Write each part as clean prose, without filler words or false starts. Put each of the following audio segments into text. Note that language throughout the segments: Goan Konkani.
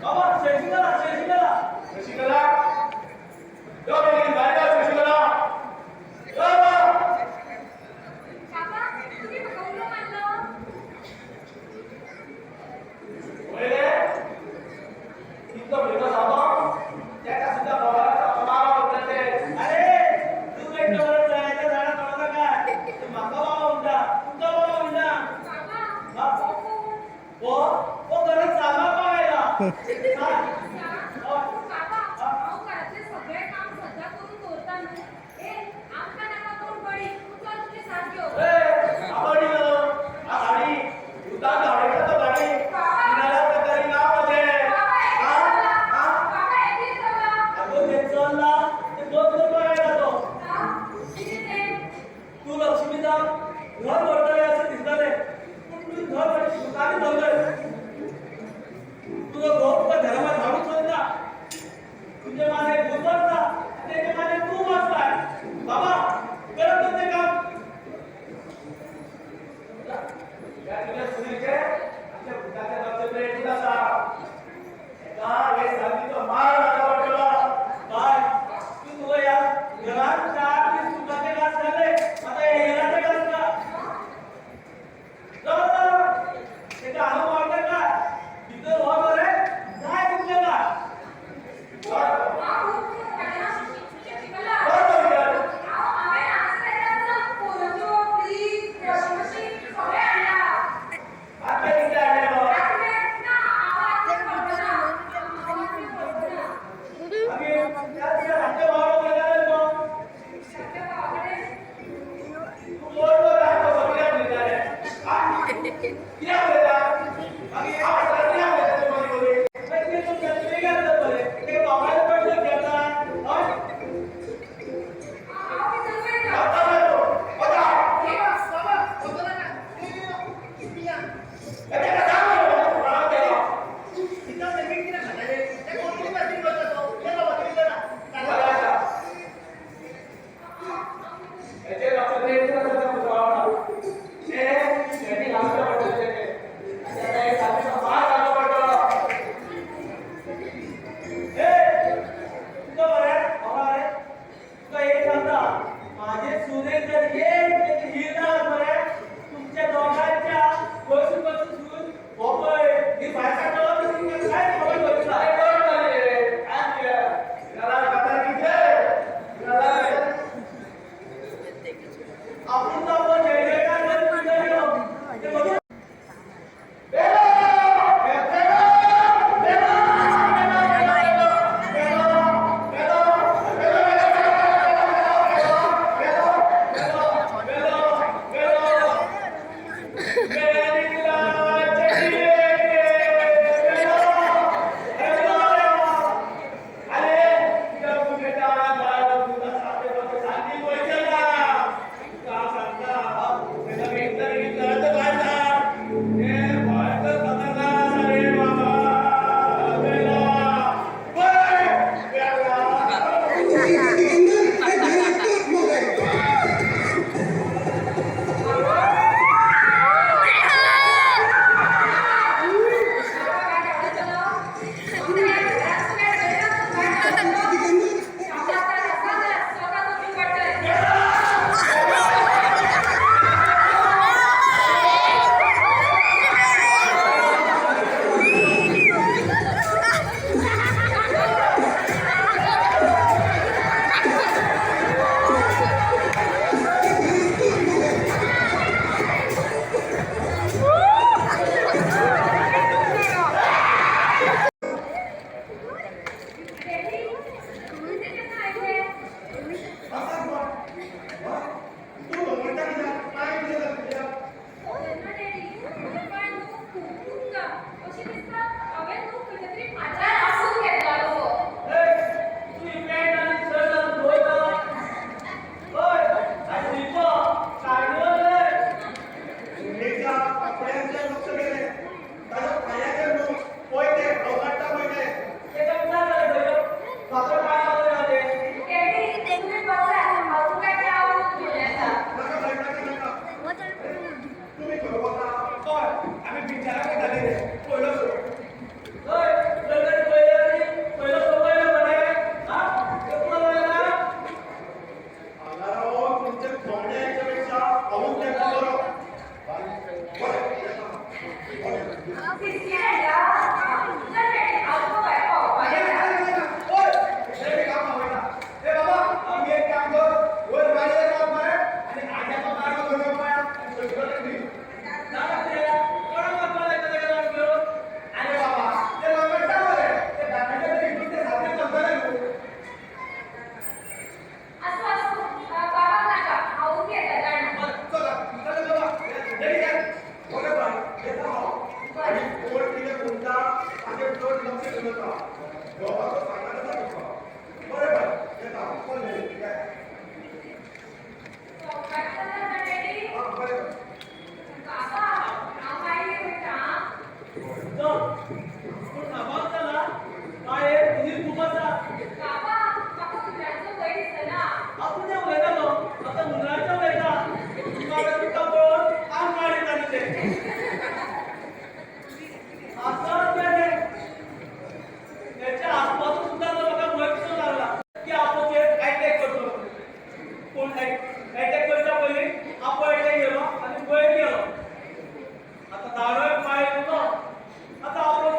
बाबा शशिकला शशिकला शशिकला, यो बेगीन भायर यो शशिकला. यो बाबा. बाबा, तुम्ही म्हाका उलो मारलो? पळय रे, कितलो भुरगो सादो, तेका सुद्दां खबर आसा बाबा म्हणटा ते. अरे, तू काय कवर जायच्या झाडा कळना काय? ते म्हाका बाबा म्हणटा, तुमकां बाबा म्हणटा. बाबा, हो कोण? हो हो, घरात सामान पावायला. बाबा, हांव घरातलें सगळें काम सद्दां करून दवरता न्हू. ए, आमकां नाका कोण बडी. उचल तुजी साथ घेवन. ए, आवडी न्हू, आ गाडी, उदकान धांवडयता तो गाडी. विनायक प्रकारी नांव म्हजें. बाबा, हें हा? कितें चल्लां? हा? बाबा, हें कितें चल्लां? अगो, ते चल्ला ते बंद करपाक तो. हा? कितें तें? तू लक्ष्मीचा घर भरतले अशें दिसतालें, पूण तूं घर भुतांनी भरलंय. तुजो घोव तुका घरा धाडूंक सोदना. तुजे माथे भूत बसला, तेजे माथे तूं बसलाय. बाबा, करत तुमचें काम. ह्या तुज्या सुनेचें आमच्या भुताच्या नक्षत्र एकूच आसा. हेका हे संदीचो मार घालचो पडटलो. बाय, तूं तुका ह्या घरात 4 दीस सुखाचे घास खाल्ले, आतां हे हेराचे घास खा. चल चल, तेका हांगा वाडटा काय भितर हो मरे, जाय तुमचें काय. हांव खूब हाडलां शशिकला. बरोबर विचार. हांवें हांगासर येता पोरंजो, फ्रीज, वॉशिंग मशीन सगळें हाडलां. आतां कितें हाडलें गो? आतां ना, हांव आतां वळखना. हांव आतां वळखना. मागीर त्या दिसा हाडच्या भावाक उलयतालें गो. धाकट्या भावा कडेन. तूं कोण गो सारको सगळ्याक उलयता रे? हा? कित्याक उलयता? मागीर हांव आसतना कित्याक उलयता तूं मदीं मदीं? मागीर ते तुमच्या तुमी घेतलं बरें, ते भावाला पडलं घेता हय. हांव भितर वयता. वता मरे तूं, वता. ए, तेका सांग मरे, कोणाक तेका. बरें आसा. हेचें नक्षत्र एकूच आसा त्या भुता वांगडा. तें शेणी घालचें पडटलें तेचें. आनी आतां हे सारकें मार घालचो पडटलो. ए, तुका बरें बाबा रे, तुका एक सांगता, माझे सुनेक जर एक हिर ना मरे, तुमच्या दोगांच्या बसून बसून सून हो पळय ही भायर काडटलो, तुमकां काय खबर करूं. अरे कोण जाले रे? काय तुझ्या? विनालाल काका की जय! विनालाल. आपण तर आपण जय जयकार करून तुझ्या ते बघू. बेलो! बेलो! बेलो! बेलो! बेलो! बेलो! बेलो! बेलो! बेलो! मेरी लाज चलिए, बेलो! बेलो! अरे, तुझ्या पुण्याच्या दारात तुझा साथे बघ, सांगी वैद्याला. तुका हांव सांगता, तेका बेगीन बेगीन घरांत भायर धाड. ते भयंकर खतरनाक आसा रे बाबा. बेला. वय, बेला. बाबा, काय धांवडयतलो? हांव तर ह्या घरात सगळ्या घरात भायर धांवडयतलो. आतां आसा स्वता वचून पडटलें. डॅडी, तुम्ही ते केन्ना आयले? तेन्ना डॅडी, म्हजे पांय न्हू खूब दुखता. अशें दिसता हांवें न्हू खंयच्या तरी फातरार आसून घेतला कसो. ए, तूं ही पॅन्ट आनी शर्ट घालून वयता हय आनी स्लिपर कार्निवल रे. ताच्या पांयाचेर न्हू पळय ते अवकाडटा पळय ते. तेका विचार जालें पळय, फातर पांय लागले ते. डॅडी, तुम्ही बसात. हांव तुमकां च्या करून घेवन येता. नाका बाय, नाका नाका. तुम्ही खंय वता? हय, आमी बिचारा वयताले रे. तितकी हाडल्या. चल डॅडी, हांव तुका भायर पावोवपाक येता. ओय, हे काम पावयता. ए बाबा, आमी एक काम कर, वयर माडयेर राव मरे आनी आज्याचो गाडो घेवन यो पळया आनी सगळो दी. ना ते कोणाक मारपाक लायता तेका जाण घेवन? अरे बाबा, ते लंगडटा मरे, ते धाकटे तरी हितून ते सारकें चलतले न्हू. आसूं आसूं, बाबाक नाका, हांवूच येता जाणा. बरं, चला, चला बाबा, रेडी कर. बरें बाय, येता हांव. बरें. आनी कोण कितें म्हणटा ताचेर चड लक्ष दिवं नाका. देवाचो सांगात आसा तुका. बरें बाय, येता हांव. चल रेडी, या. सवकास चलय आं डॅडी. आं, बरें बाय. बाबा, हांव मागीर वयता आं. चल, पूण सांबाळ चल आं. बाये तुजी खूब आसा. बाबा, म्हाका हुंदरांचो भंय दिसना. हांव कितें उलयता न्हू, आतां हुंदरांचें उलयता. तुका आतां तुका पळोवन आंग काडीत आनी ते आसत गेलें. तेच्या आसपासून सुद्दां तो म्हाका भंय दिसूंक लागला की आपोचेर एटॅक करतलो. पूण एटॅक करच्या पयलीं आपो एटॅक गेलो आनी वयर गेलो. आतां दाडोय पांय येयलो. आतां आपलो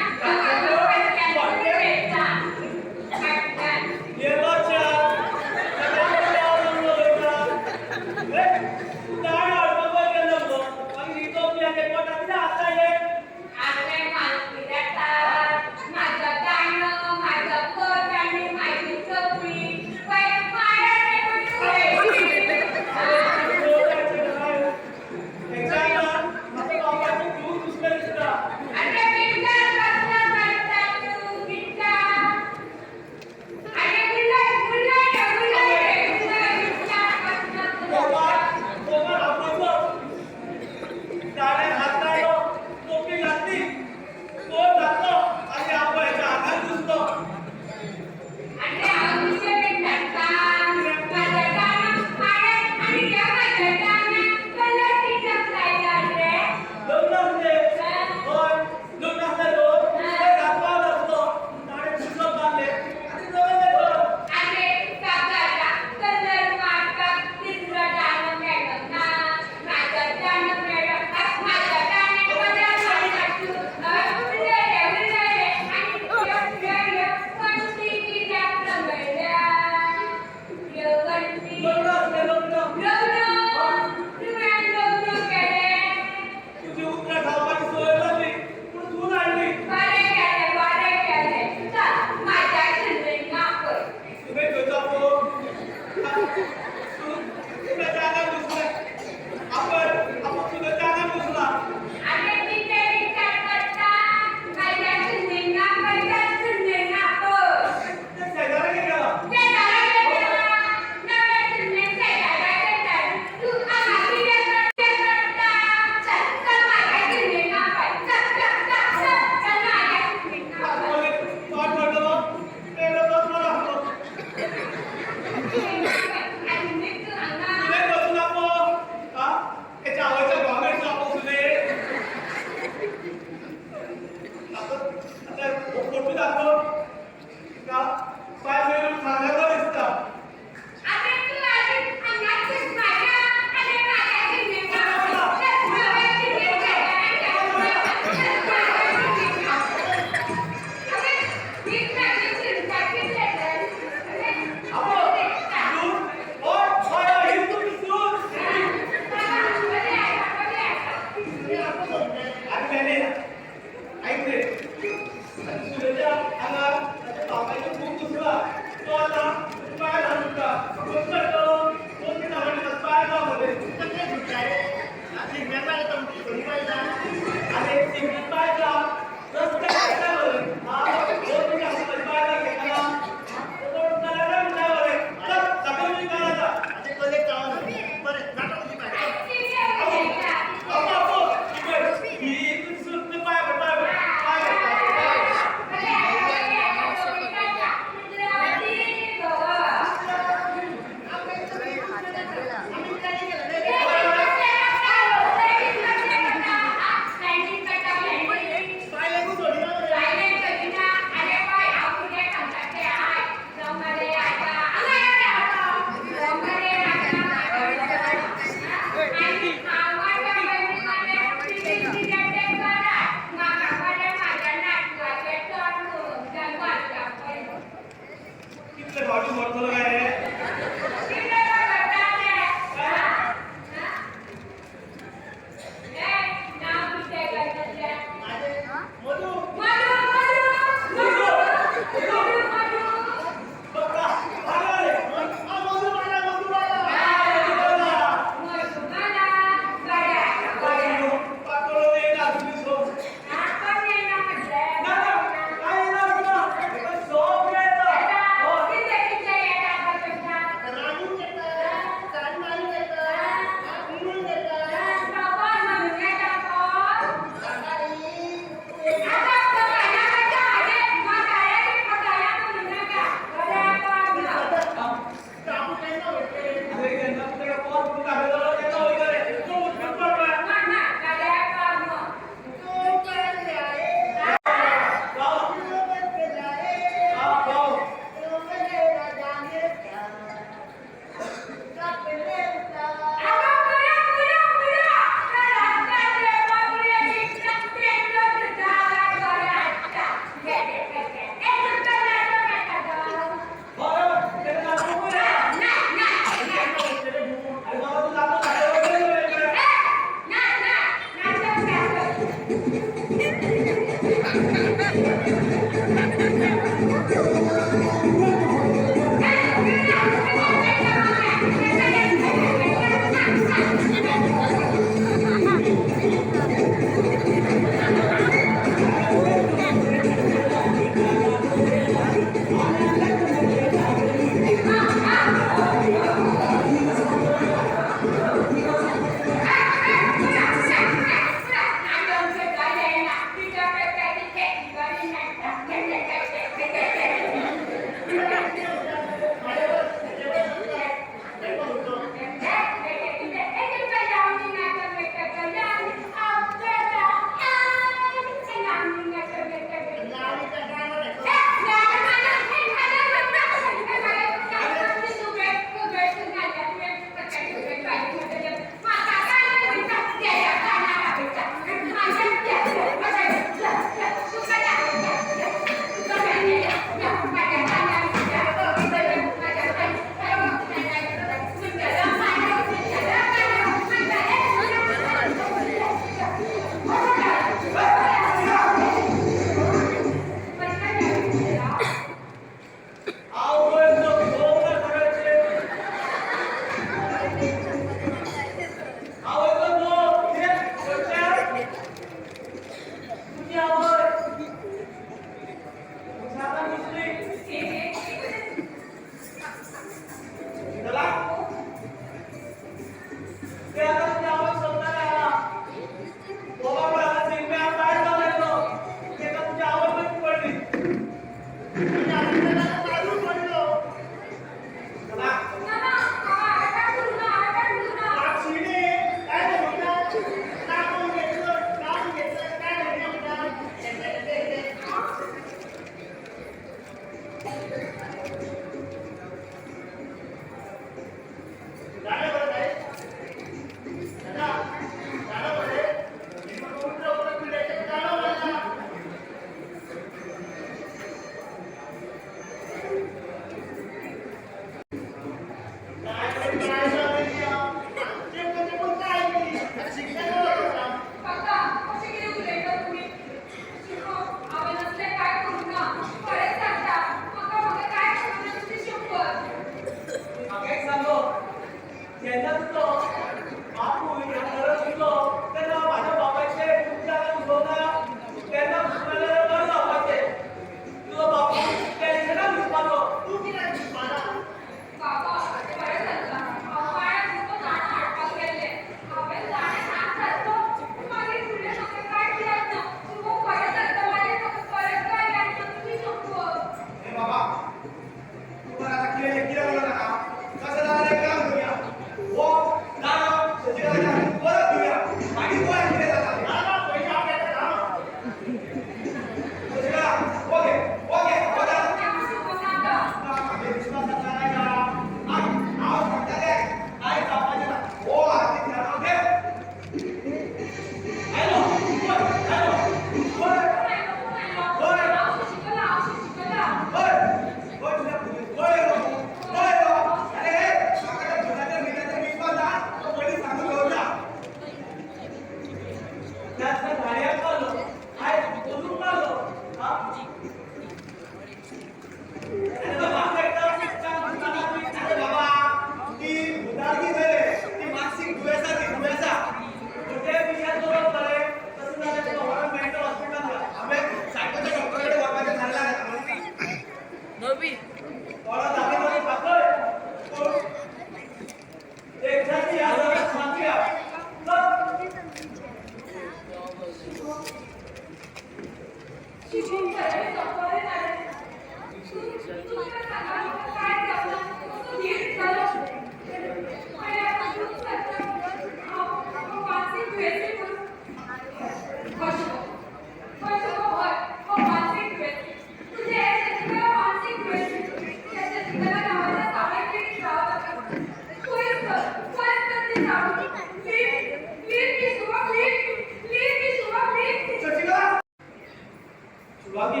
शिवागी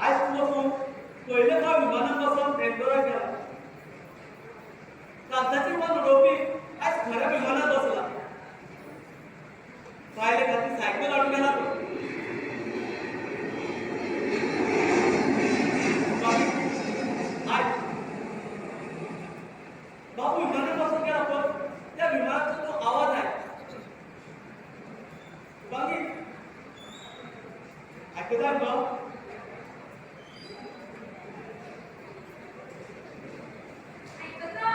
आज तूं वचून पयले फावट विमानान बसून बेंगलोराक गेला. कागदाचें विमान उडोवपी आज खऱ्या विमानात बसला. बायले खातीर सायकल हाडून गेला तूं. आयकता गो? आयकता.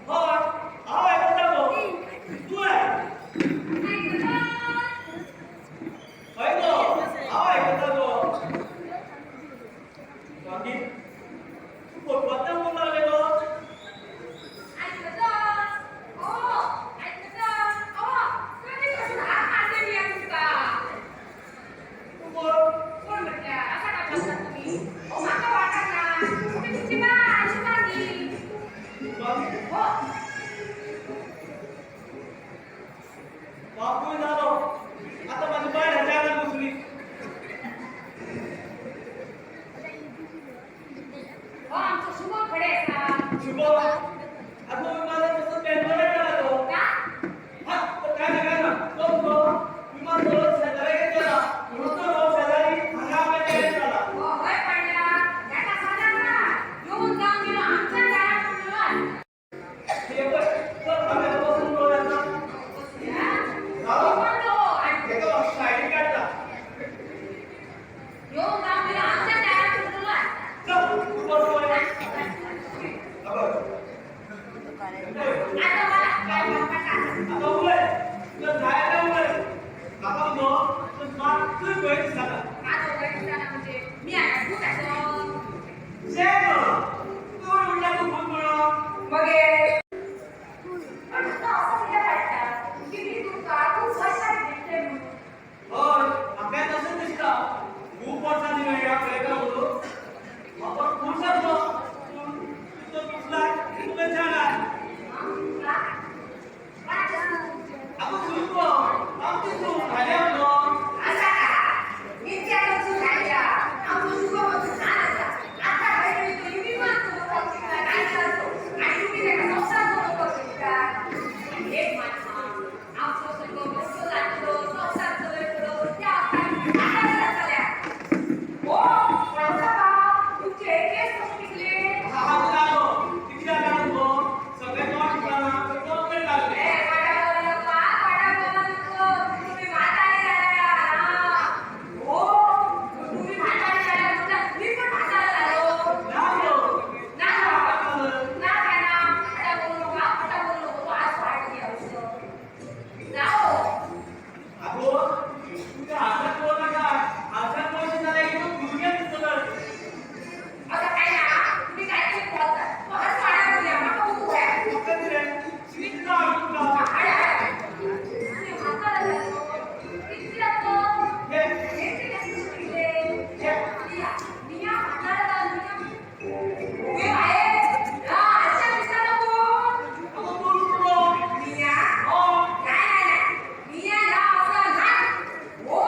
हय, हांव आयकता गो. तूं आयक. आयकता. हय गो, हांव आयकता गो. बाकी तूं फटवत्ता म्हणूंक लागलें गो. आयकता. ओ आयकता. ओ कधी पासून हात मारले मी तुमका? तूं कोण? कोण म्हटल्यार असा काय बोलता तुम्ही? ओ म्हाका वाटना मी तुमची बाय शुभांगी. बाकी हो. बापूय जालो, आता माझी बायल ह्याच्या आंगात घुसली. हो, आमचो शुभ खडे आसा. शुभ अगो, विमानात बसून बेंगलोराक गेला तो. का? हा, काय ना काय ना, तो गो विमान चलत शेजाऱ्यागेर गेला म्हणून तो गो शेजारी हांगा आमच्या तयार जाला. हो, हय पडल्या ताका सदां ना येवन जावन गेलो आमच्या दारात पडलेलो आसा. हे पळय, चल हांगा बसून पळोवया आता. बसूया. कोण तो? आणि हेका सायडीक काडटा. येवन जावन गेलो आमच्या दारात पडलेलो आसा. चल, तूं बस पळोवया. अगं, आता मला काय म्हणपाक आसा? आता उलय, तुका जाय जाल्यार उलय. म्हाका मगो तूं मात्तूय भंय दिसना. माझो भंय दिसना म्हणजे मी आता भूत आसो? शे गो, तूं म्हणला तूं भूत म्हणून. मगे पण म्हाका असो कित्याक वाटता की मी तुमकां खूब वर्सां भेटले म्हणून? हय, म्हाकाय तशेंच दिसता. खूब वर्सांनी मेळ्ळ्या पळयता म्हणून म्हाका खूब जातलो, पूण तितलो दुसला तुवें जाणा. हां? कोणाची सून? आगो, सून गो, आमची सून घाल्या गो. आसा का? इतक्या सून घाल्या. आमचो शुभ मातसो ल्हान आसा. आतां खंय तरी तो विमान चलोवपाक शिकला काय जातो आनी तुमी ताका संवसार चलोवपाक शिकता. एक मात सांग, आमचो सगळो मोठो जातलो, संवसार चलयतलो त्या वखदान म्हातारे जातल्या. हो, पण आसा बाब, तुमचे केस कशे पिकले? हांव जालो कितें जालें गो, सगळें तोंड दिसना, तकलेर लागलें. ए, पाटा बोला नको, हा, पाटा बोला नको. तुम्ही म्हातारे झाल्या. हा. हो, तुम्ही म्हातारे झाल्या म्हटलं मी पण म्हातारा झालो. ना गो. ना गं. ना काय ना? खोटा बोलू नको, हा, खोटा बोलू नको. तो आज वाढली औषध. ना हो. आगो, तुका हाताक पळोवं नाका. हाताक पळोवशें जाल्यार एकदम भुरगें दिसतलें. असं काय ना, तुम्ही काहीतरी बोलता. तो हात वाढायला बोलूया, माका उठू आहे. म्हाका कितें चिंता तुका. हाड, हाड. तुम्ही म्हातारा झालो. किती जातो? हे. हेचे केस कसे पिकले? मिया, मिया म्हातारा झालो, मिया. उभे बाहेर. हा, आरशात दिसता नको. अगो, बोलू नको. मिया. हो. नाही नाही नाही, मिया ना असं नाही. हो.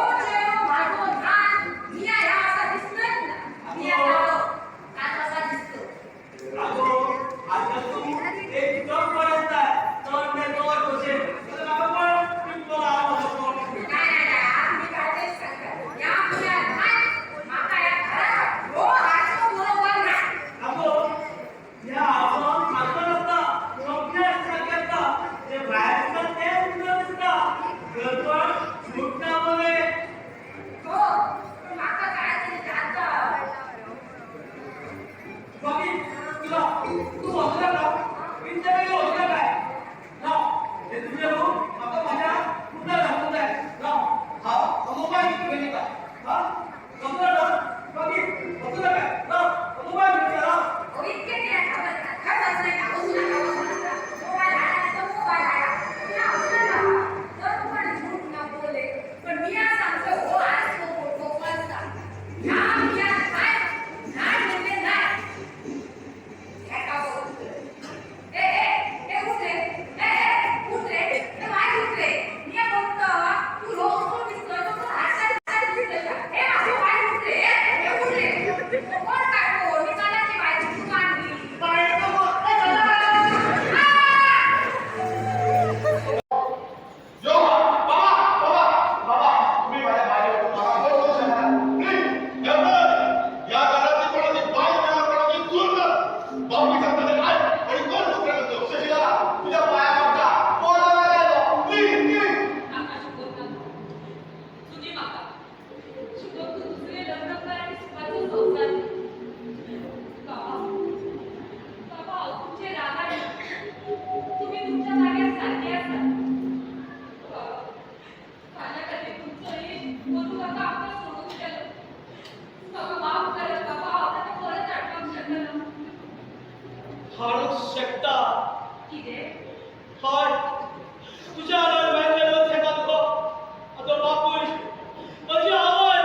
हाडूंक शकता. कितें? हय, तुज्या आदार मेळ्ळें शेतांतलो म्हजो बापूय, म्हजी आवय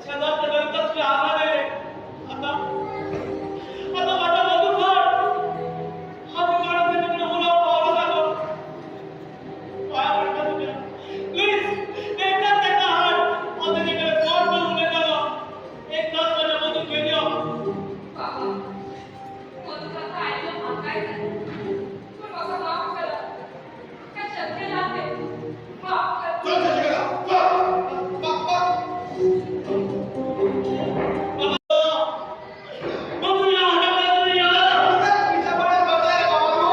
शेतांतल्या लग्नाक तुवें हांगा आयलें. आतां आतां म्हाज्या मधुकर हांव तुका तुजें उलोवप पावलो ना गो. पांयां पडटा तुज्या, प्लीज एकदां ताका हाड. हांव तेजे कडेन तोंड करून उलयतालो. एकदांच म्हाज्या मधूक घेवन यो. बाबा, मधुकाका आयलो म्हाकाय जाय, पूण म्हाका माफ करा. काय शक्य ना तें. माफ कर. चल शशिकला, चल. बाप्पा. मधू या, मधू या. तुझ्या बऱ्याच बघायला बाबा तू.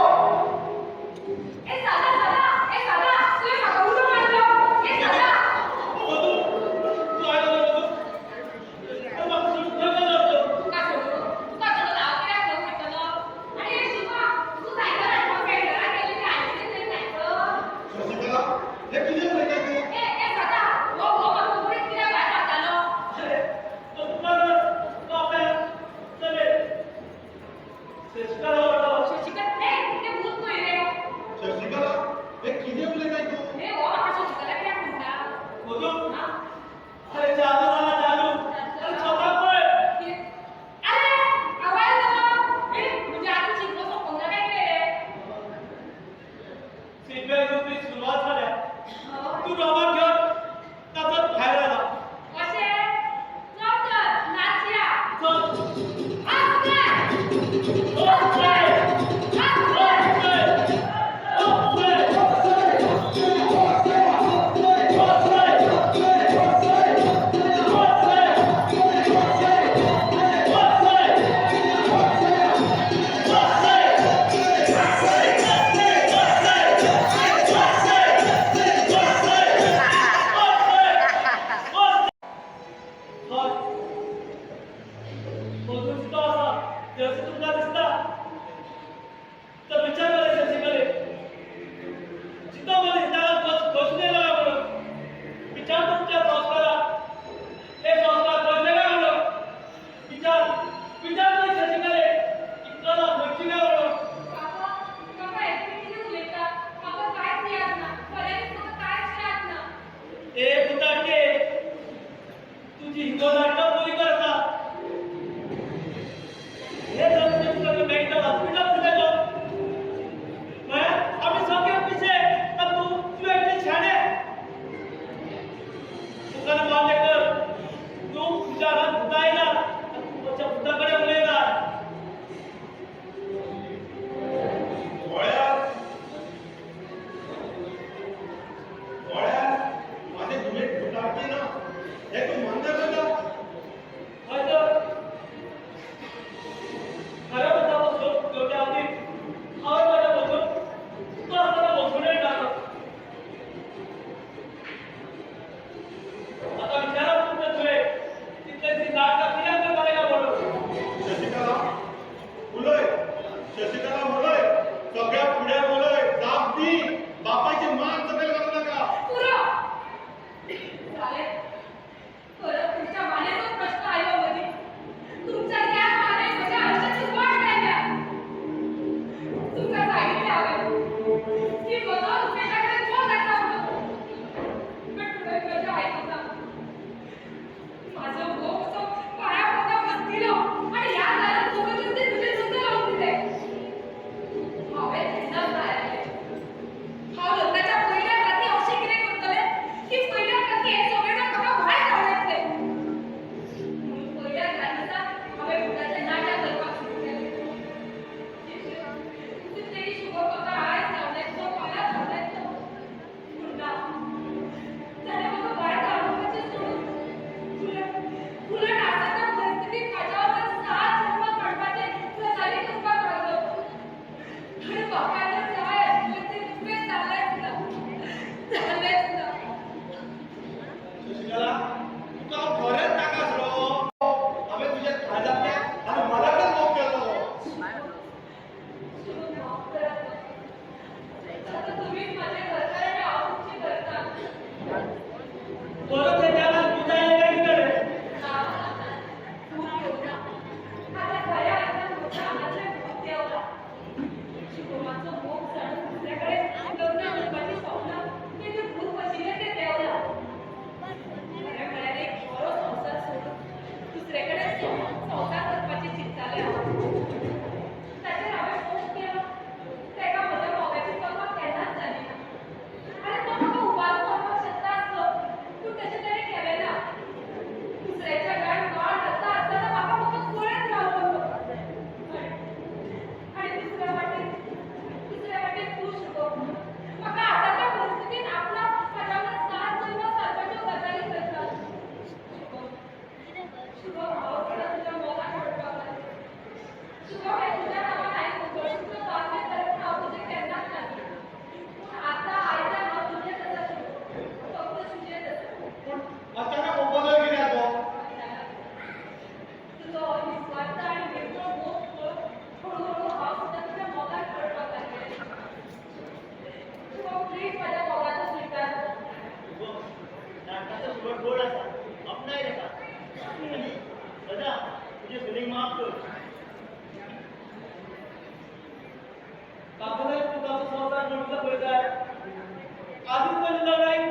ए दादा, दादा, ए दादा, तुवें म्हाका उलो मारलो. ए दादा. मधू, तूं आयलो रे मधू. अरे म्हाका सोडून खंय गेलो तूं? तुका सोडून, तुका सोडून हांव कित्याक खंय वयतलो? आनी ए शुभा, तूं सायकल हाडपाक पेडणेरा गेली ती हाडली तरी सायकल? शशिकला, हे कितें उलयता तूं? ए ए दादा, हो हो म्हाका उगडीत कित्याक भायर मारतालो? अरे मधू, बापरे, चले शशिकला वाटो. शशिकला, ए तें भूत न्हय रे. शशिकला, हे कितें उलयता तूं? ए हो म्हाका शशिकला कित्याक म्हणटा? मधू. आं? अरे जादू झाला जादू. अरे छोटा पळ. कितें? अरे आवाज जालो. ए म्हणजे आतां शिगमो सोंपोंक ना काय कितें रे? सीट बेल्ट घेवपी सुरवात झाल्या. तू रॉबर घेऊन नाचत बाहेर आला. अशें? चल तर नाचया. चल. आसले. ओके. आसले. Okay, okay. हय, मधून सुद्धा असा जसं तुमका दिसता तर विचार करायचा शिकले जिथं मध्ये बसून येणार म्हणून विचार. तुमच्या संस्कारात हे संस्कार पडले काय म्हणून विचार. विचार करायचे शिकले इतका खर्ची काय म्हणून. बाबा, बाबा, हे तुमी कितें उलयता? म्हाका कांयच याद ना. खऱ्यांनीच म्हाका कांयच याद ना. ए पुताके, तुझी हिंदो नाटकं पुरी करता. हे जर तुका मेडिकल हॉस्पिटल दिलेलो म्हळ्यार आमी सगळे पिशे आनी तूं तूं एकटें शाणें. तुका मान्य कर, तूं तुज्या घरात भुतां आयला आनी तूं तुज्या भुता कडेन उलयता. गोळ्या, गोळ्या, माझे धुवेक भुताटकी ना हे तूं मान्य करता? हय तर, खरें म्हणटा बसून घेवच्या आदी हांवें म्हाज्या बसून तुका आसतना बसून येता. आतां विचारप तुमच्या तुवें तितले ती नाटकां कित्याक करताले काय म्हणून. शशिकला, उलय. शशिकला, उलय. सगळ्या फुड्यार उलय. जाप दी. बापायची मान सकयल घालूं नाका. पुरो जालें. परत तुमच्या मानेचो प्रश्न आयलो मदीं. तुमच्या त्या मानेन म्हज्या आयुश्याची वाट लायल्या. तुमकां सांगिल्लें हांवें की म्हजो रुपेशा कडेन मोग आसा म्हणून, पण तुवें म्हजें आयकुना. म्हाजो घोव असो पांया पोंदा बसतिलो आनी ह्या दारात जबरदस्ती तुजें लग्न लावन दिलें. हांवें केन्नाच जाय हांव लग्नाच्या पयल्या राती अशें कितें करतलें की पयल्या राती हे सगळे जाण म्हाका भायर धांवडायतले म्हणून. पयल्या रातीचा हांवें भुताचें नाटक करपाक सुरू केलें. तितलें शुभ म्हाका आयज धांवडायतलो, फाल्यां धांवडायतलो, पूण ना. ताणें म्हाका भायर धांवडावपाचें सोडून उलट उलट आतां त्या परिस्थितीक म्हाज्या वांगडा सात जल्म काडपाचे गजाली करपाक लागलो. आनी बापायला जाय आशिल्लें तें नुकतें जालेंच ना, जालेंच ना. शशिकला, तुका हांव खरेंच नाका आसलो. हांवें तुज्या काळजांतल्यान आनी मनांतल्यान मोग केलो. शुभ, माफ करात म्हाका. आतां तुमीच माझे घरकार आनी हांव तुमची घरकार. परत तेच्या भूत आयलें काय कितें रे? ना, भूत येवना. आतां खऱ्या अर्थान म्हज्या आंगांतलें भूत देंवलां. सुबट गोड आसा, आपणाय ताका. आनी सदा तुजे सुनेक माफ कर. काकून तुका संवसार म्हणून पळय जाय. आजून पण लढाई.